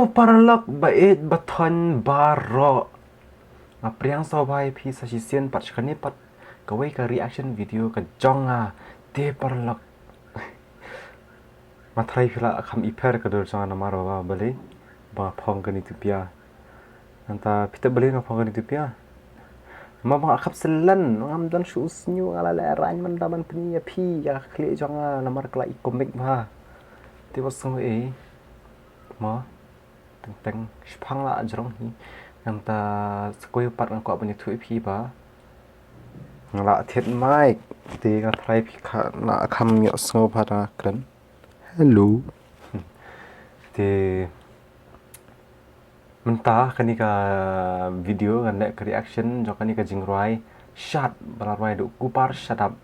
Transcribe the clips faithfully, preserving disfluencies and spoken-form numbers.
Paralok ba ïeit ba thoiñ baroh. Nga pdiang sngewbha ïa phi sa shisien pat sha kane pat kawei ka reaction video ka jong nga te paralok. Nga tharai phi la kham i pher ka dur jong nga namar ba balei ba nga phong kane tu pia. Nangta phi tip balei nga phong kane tu pia. Namar ba nga khap selen ngam don shuh u sniew nga la leh rang mynta ban pyni ïa phi ïa ka khlieh jong nga namar ka la i comic bha. Te wat sngew ei mo. Teng teng shipang la jrong hi. Nangta sa kawei pat nga kwah ban ïathuh ïa phi ba nga la thied mic. Te nga tharai phi kha la kham ïohsngew bha da nga kren. Hello. Te mynta kane ka video ngan leh ka reaction jong kane ka jingrwai Shut ba la rwai da u Kupar Shadap.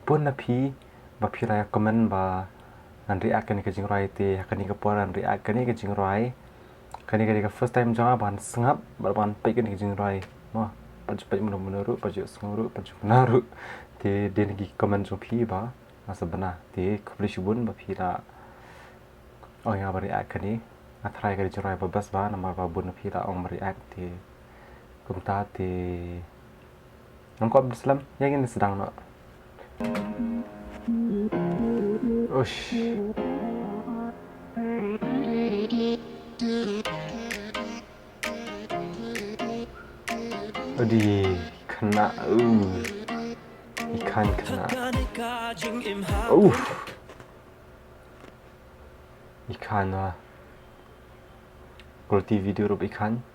Bun na phi ba phi la ïa comment ba ngan react kane ka jingrwai te ha kane ka por ngan react kane ka jingrwai. Kane ka dei ka first time jong nga ban sngap ba ban peit kane ka jingrwai. Mo, pat ju peit mano mano ruh, pat ju sngew ruh, pat ju kena ruh. Te dei na ki comment jong phi ba nga sa bna te khublei shibun ba phi la ong ïa nga ban react kane. Nga tharai ka dei jingrwai ba best ba namar ba bun na phi la ong ban react te kumta te ngam kwah ban slem ïa ngin sdang noh. Ush. Adi kena u ikan kena. Uff. Ikan wa. Quality video rup ikan.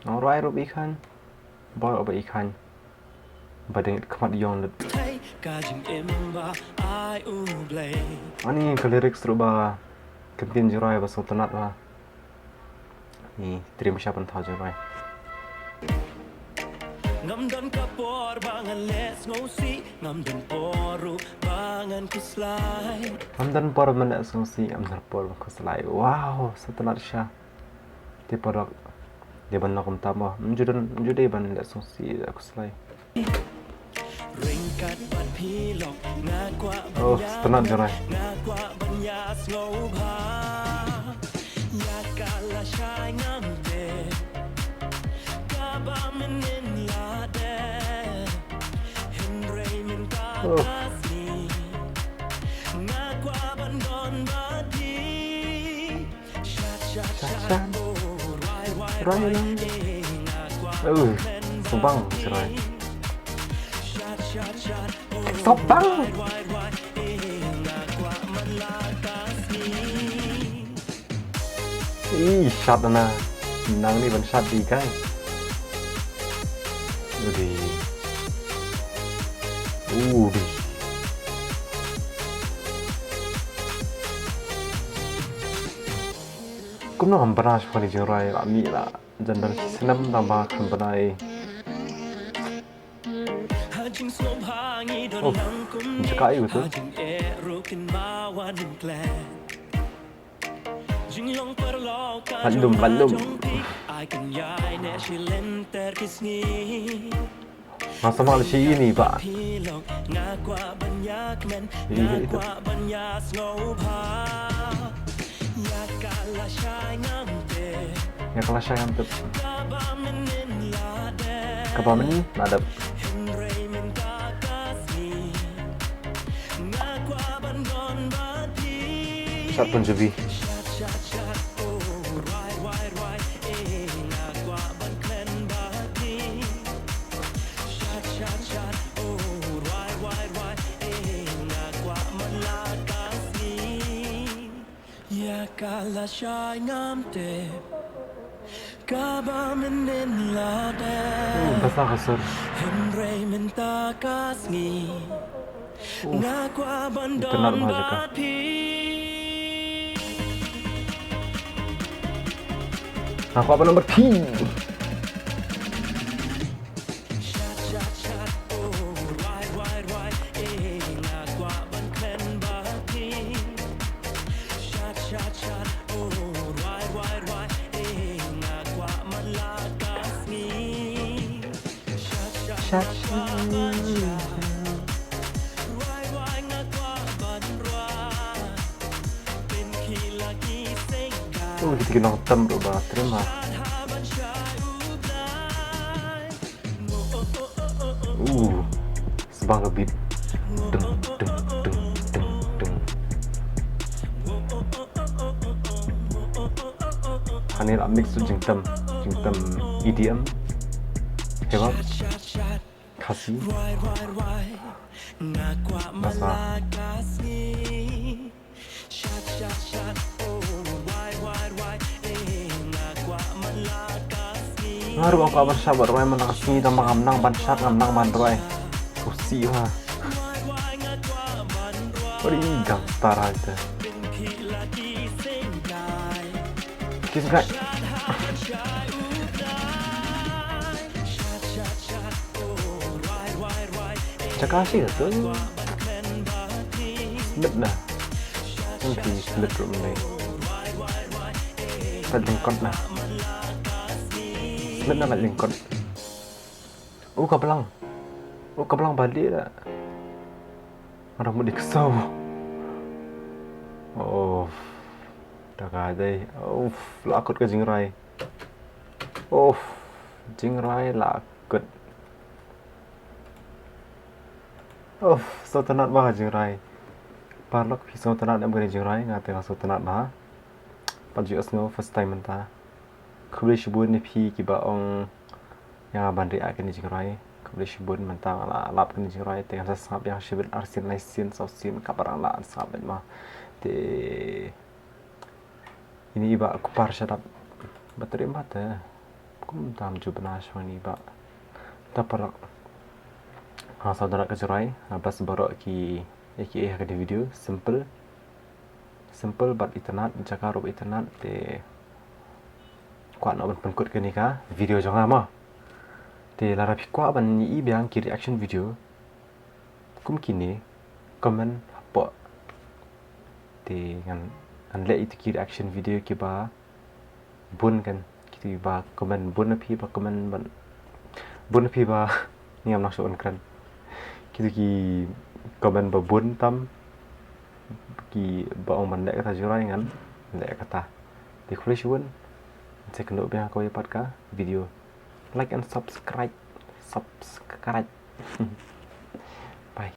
Alright rup ikan. Boy oba ikan. Ba deng khmat yong lut. Ani ka lyrics rup ba. Kyntin jingrwai ba sngewtynnat wa. Ni trim sha pynthau jingrwai. Ngam don ka por ba ngan leh sngewsih, ngam don por ruh ba ngan khuslai. Ngam don por ban leh sngewsih, ngam don por ban khuslai. Wow, sa tynnat sha. Te paralok. Dei ban long kumta mo. Mju don, mju dei ban leh sngewsih, leh khuslai. Ryngkat bad phi lok nga kwah ban ïa, nga kwah ban ïa sngewbha. Ïa ka lashai ngam tip kaba mynnin la dep. Hynrei mynta ka sngi nga kwah ban don bad phi. Shat shat. Rwai lang. Uh, subang srwai. Subang. Ih, shat na. Nang ni ban shat di kai. Udi. Udi. Kumno ngam bna shuwa kane jingrwai la mih la jan don snem tang ba khlem bna ei. Oh, jaka ei utu. Bandum, bandum. Nga sa mah lashai ini ba. Ïa ka lashai ngam tip. Kaba mynnin la dep. Shat Punjabi. Ïa ka lashai ngam tip kaba mynnin la dep. Hmm, basa ka sur. Hynrei mynta ka sngi nga kwah ban don bad phi. Nga kwah ban don bad phi. Shat shat shat, oh, rwai rwai rwai, eh, nga kwah ban kren bad phi. Shat shat shat, oh, rwai rwai rwai, eh, nga kwah man la ka sngi. Shat shat shat, oh, rwai rwai nga kwah ban rwai. Pynkhih la ki seng kai. Oh, kita kena tem tu ba terima. Uh, sebang ka beat. Deng, deng, deng, deng, deng. Hangne la mix tu jingtem, jingtem E D M, hip hop, Khasi, Basa. Nga ruh nga kwah ban shat bad rwai man la ka sngi, tang ba ngam nang ban shat, ngam nang ban rwai. Pusi ha. Ori gangster ha ita. Kiss guy. Jaka shi ka tu. Smet na. Nanti smet ruh mending. Kat lingkot na. Smet na kat lingkot. Oh, ka blang. Oh, ka blang balik dah. Ada mudi kesau. Oh. Dah ka dei. Oh, la kut ka jingrai. Oh. Jingrai la kut. Of, sngewtynnat ba ka jingrai. Paralok phi sngewtynnat em kane ka jingrai, nga te nga sngewtynnat ba. Pat ju sngew first time mynta. Khublei shibun ïa phi kiba ong ïa nga ban react kane ka jingrai. Khublei shibun mynta nga la lap kane ka jingrai te ngan sa sngap ïa shibit arsien laisien sawsien kaba rang la sngap bad ma. Te Ini iba kupar shadap. Bateri mata. Kum tam ju bna shong ini iba. Ta paralok. Ha, saudara ka jingrai, ha, bas baroh ki, ki eh ka video simple. Simple bad itynnat, jaka ruh itynnat te kwah noh ban pynkut kane ka video jong nga mo. Te lada phi kwah ban ïohi biang ki reaction video kum kine, comment hapoh. Te ngan, ngan leh ïa ki reaction video kiba bun kan, kitu kiba comment bun na phi ba comment ban bun na phi ba ni ngam nang shu on kren. Kitu ki comment ba bun tam kiba ong ban leh kata jingrai ngan leh kata. Te khublei shibun. Sa kynduh biang ha kawei pat ka video. Like and subscribe. Subscribe.